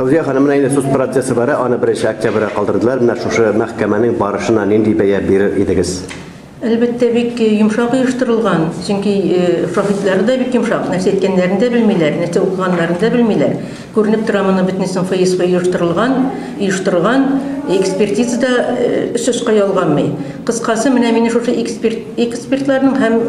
Фәүзия ханым, менә инде суд процессы бара, аны 1 октябрьгә калдырдылар. Менә шушы мәхкәмәнең барышына нинди бәя бирер идегез? Әлбәттә, бик йомшак оештырылган, чөнки шаһитлары да бик йомшак, нәрсә әйткәннәрен дә белмиләр, нәрсә укыганнарын да белмиләр. Күренеп тора, моны бөтенесен ФСБ оештырылган, оештырган, экспертиза да өч очка ялганмый. Кыскасы, менә мине шушы эксперт, экспертларның һәм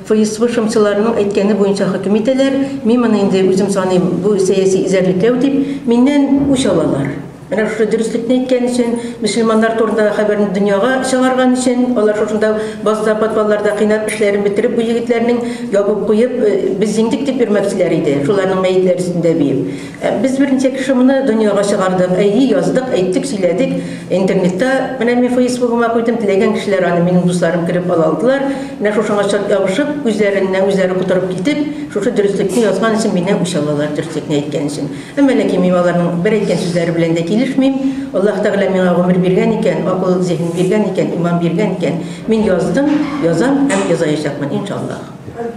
ФСБ шымчыларының әйткәне буенча хөкем итәләр. Мин моны инде үзем саныйм, бу сәяси эзәрлекләү дип, миннән үч алалар. Менә шушы дөреслекне әйткән өчен, мөселманнар турындагы хәбәрне дөньяга чыгарган өчен, алар шушында базда, подвалларда кыйнап, эшләрен бетереп, бу егетләрнең ябып куеп, без җиңдек дип йөрмәкчеләр иде, шуларның мәетләре өстендә биеп. Без берничә кеше моны дөньяга чыгардык, әйе, яздык, әйттек, сөйләдек. Интернетта, менә мин Фейсбугыма куйдым, теләгән кешеләр аны, минем дусларым кереп ала алдылар. Менә шушыңа чат ябышып, үзләреннән үзләре котырып китеп, шушы дөреслекне язган өчен миннән үч алалар, дөреслекне әйткән өчен. Әмма ләкин мин аларның бер әйткән сүзләре белән дә килешмим. Аллаһ Тәгалә миңа гомер биргән икән, акыл, зиһен биргән икән, иман биргән икән, мин яздым, язам һәм язаячакмын, иншаллаһ.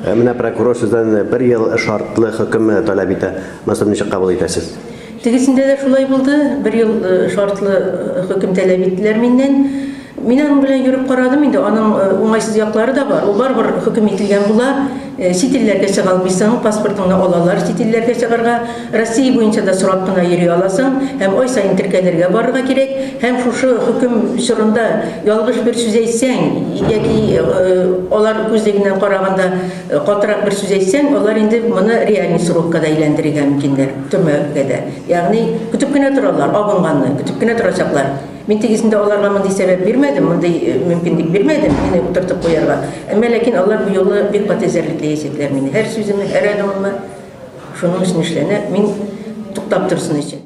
Ә менә прокурор сездән бер ел шартлы хөкем таләп итә. Монысын ничек кабул итәсез? Тегесендә дә шулай булды, бер ел шартлы хөкем таләп иттеләр миннән. Мин аның белән йөреп карадым инде, аның уңайсыз яклары да бар. Ул барыбер хөкем ителгән була. Чит илләргә чыга алмыйсың, паспортыңны алалар чит илләргә чыгарга. Россия буенча да сорап кына йөри аласың һәм ай саен теркәлергә барырга кирәк. Һәм шушы хөкем чорында ялгыш бер сүз әйтсәң яки алар күзлегеннән караганда катырак бер сүз әйтсәң, алар инде моны реальный срокка да әйләндерергә мөмкиннәр, төрмәгә дә. Ягъни көтеп кенә торалар, абынганны көтеп кенә торачаклар. Мин тегесендә аларга мондый сәбәп бирмәдем, мондый мөмкинлек бирмәдем мине утыртып куярга. Әмма ләкин алар бу юлы бик каты эзәрлекләячәкләр мине. Һәр сүземне, һәр адымымны шуның өчен эшләнә. Мин туктап торсын өчен.